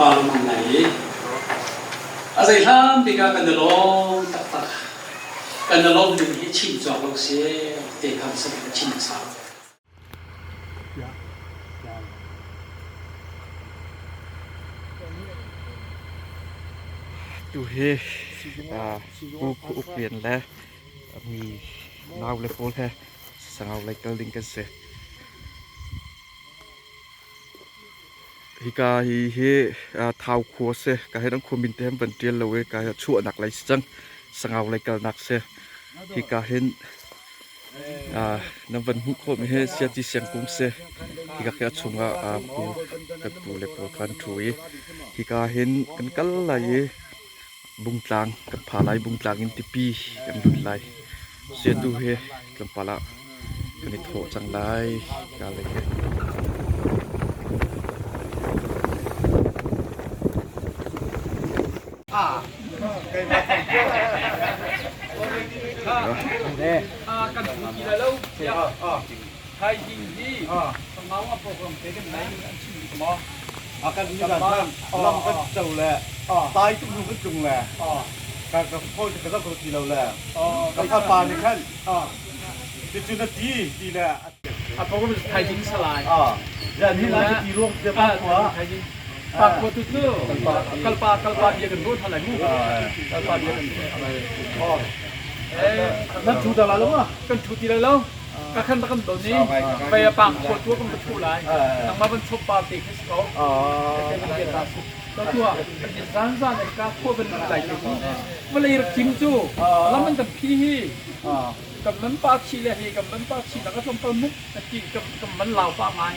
pa lengmang lai i a zei hlan bik ah kan i lawm taktak. Kan i lawm ning hi chim cawk lo si te khan sak in chim hmasa. Tu hi Pu Khu Uk Lian le mi nau le pawl he Sangau lei kal ding kan si. Hika hi hi Thau khua si. Ka he nan khua min te van ṭial lo i ka hi chuahnak lei si cang. Sangau lei kalnak si. Hika hin nan van hmuh khawhmi hi Siaci Siangkung si. Hika khi a chungah pu kan pu le pawl kha an ṭhu i hika hin kan kal lai i Bungtlang kan pha lai. Bungtlang in tipi kan lut lai. Siatu hi tlawmpal ah kan i thawh cang lai. Hika lei hi. Kan thu ti lai lo thaizing hi Sangau a program te kan nei an chim bik maw? Kan lam kan co le tai tuk hnu kan tlung le ka ka phone ka zoh kho ti lo le ka fapa nih khan cucu na ti ti le A program thaizing salai. Zan hi lai ti ruang te pa khua. Pa khua tu cu kalpa kalpa bia kan ruat halai mu. Kalpa bia kan ruat halai. Nan thu ta la lo ma? Kan thu ti lai lo. Ka khan kan don i vei a pang khua tu kan va thu lai. Nangmah van chop par te khi si ko. Ta tua zan zan in ka khua van lut lai te cu. Vawlei rak cim cu lam an kan phi hi. Kan man pa chi le hi kan man pa chi na ka tlawmpal muk ti kan man lau pa ngai.